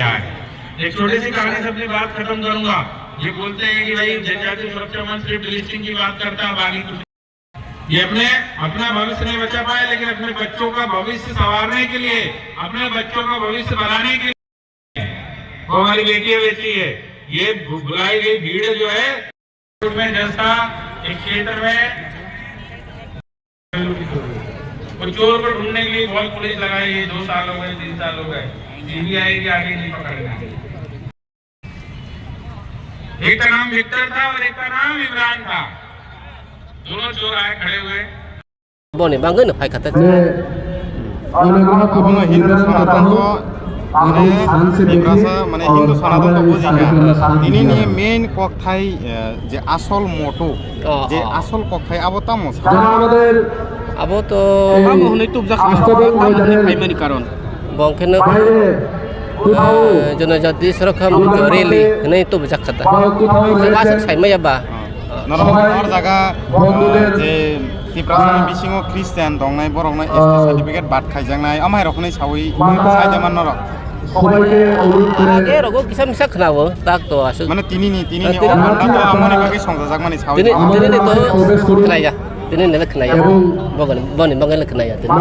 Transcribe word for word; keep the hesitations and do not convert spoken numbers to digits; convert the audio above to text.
है। एक छोटी सी कहानी से अपनी बात खत्म करूंगा। ये बोलते हैं कि भाई जनजाति सुरक्षा मंच सिर्फ डिलिस्टिंग की बात करता है, बाकी कुछ। ये अपने, अपना भविष्य नहीं बचा पाए, लेकिन अपने बच्चों का भविष्य संवारने के लिए, अपने बच्चों का भविष्य बनाने के लिए वो हमारी बेटियां बेचती है। ये बु-, बुलाई गई भीड़ जो है, में जैसा एक क्षेत्र में वो चोर को ढूंढने के लिए बहुत पुलिस लगाई है, दो साल हो गए, तीन साल हो गए, सीबीआई भी आगे नहीं पकड़ना। एक का नाम विक्टर था और एक का नाम इमरान था। दोनों चोर आए खड़े हुए। Boni bagwi no phai kha ta. Abono Hindu Sanatan to, mane, Tiprasa, mane, Hindu Sanatan to bujikha. Tini ni main kokthai, eh, je asol moto, je asol kokthai abo tamo sa. Abo to tamo hwnwi tubjak kha, tamo hwnwi phaimani karon. Bong kheno, eh, Jonojati Surakha Mocha Rally hwnwi tubjak kha ta. Aswk saimaya ba. Norok hor jaga, eh, je Tiprasani bisingo Christian tongnai, borokno S T certificate bat khaijaknai, amai rokni sawi saida man norok. Age rogo kisa misa khnawo, tak to aswk. Mane tini ni, tini ni, o banda to amoni bagwi songjajakmani sawi. Tini, tini ni to khnaya, tini ni khnaya. Bogani, boni bagwi khnaya tini.